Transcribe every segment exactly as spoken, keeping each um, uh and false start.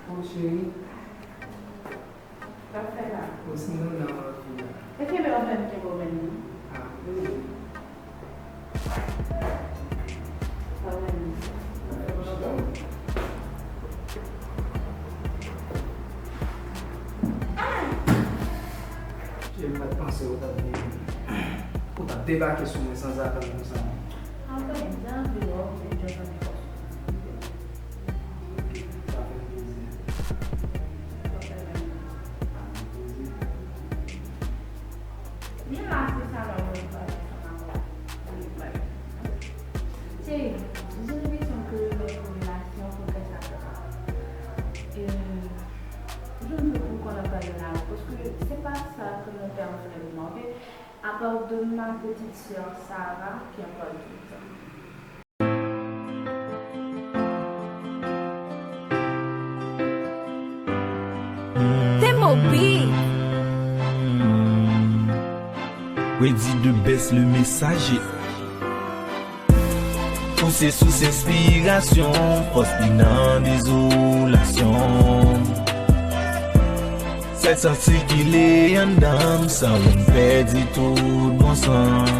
Bon, cheri. Sa fè la. Bon, sinon, nan anvi la. E kenbe w menm, kenbe w menm, non? Ah, wi. Sa w menm? Cheri, m pa t panse w t ap vini. Ou t ap debake sou mwen sanzatann konsa, non. Apre, m te anvi wè w, men m jwenn anvi fòs. Sa fè m plezi. Vin la, se sa la, mwen pale ansanm avè w. Cheri, j'ai l'impression que notre relation progresse à pas. Euh, je ne veux plus qu'on en parle là, parce que c'est pas ça que mon père voulait de moi, ok? À part de ma petite sœur Sarah, qui en parle tout le temps. T-Mo Beat. Ready the best, le message. Ou se sous enspirasyon, fòs li nan dezolasyon. Sèl san sikile anndan m, san w m pèdi tout bon sans.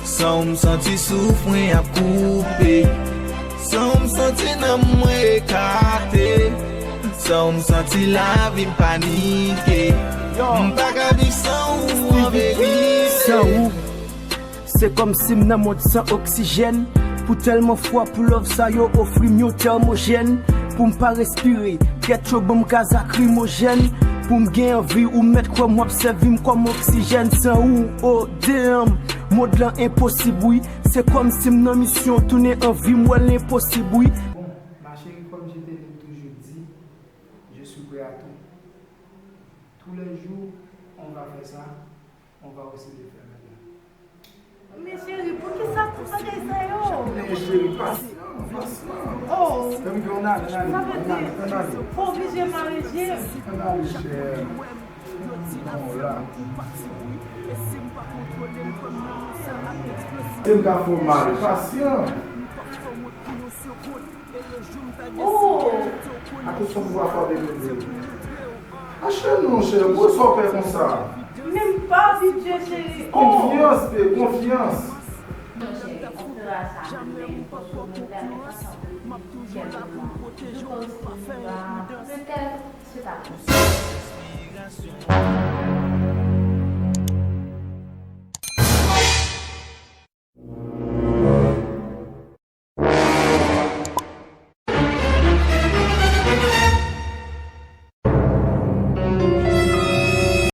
San w m santi souf mwen ap koupe. San w m santi nanm mwen ekate. San w m santi lavi m panike. M pa ka viv san ou an verite. San ou, se kòmsi m nan mond san oksijèn. Pou tèlman fwa, pou love sa yo ofri m yon tèmojèn. Pou m pa respire, kèt yo ban m gaz lakrimojèn. Pou m gen anvi, ou mèt kwè m w ap sèvi m kòm oksijèn. San ou, oh damn, mond lan enposib, wi. Se kòmsi m nan misyon, tounen anvi m wè l enposib, wi. Bon, ma chérie, comme je t'ai toujours dit, je suis prêt à tout. Tous les jours, on va faire ça, on va aussi le faire maintenant. Men cheri, poukisa tout bagay sa yo? Men cheri, pasyans, pasyans. Oh. Menm ke on ale, on ale, on ale, on ale. Ou oblije mare je m. On ale, chè. Bon, la. Se m ka fè w mare, pasyans. Oh! Atensyon pou afwa de bebe. Achte non, chè, pou sa w pè konsa. Men m pa abitye, cheri. Oh! Konfyans, bebe, konfyans. Non, cheri, on fera ça, mais il faut que nous permettions de vivre quelques mois. Je pense que nous va peut-être se taper.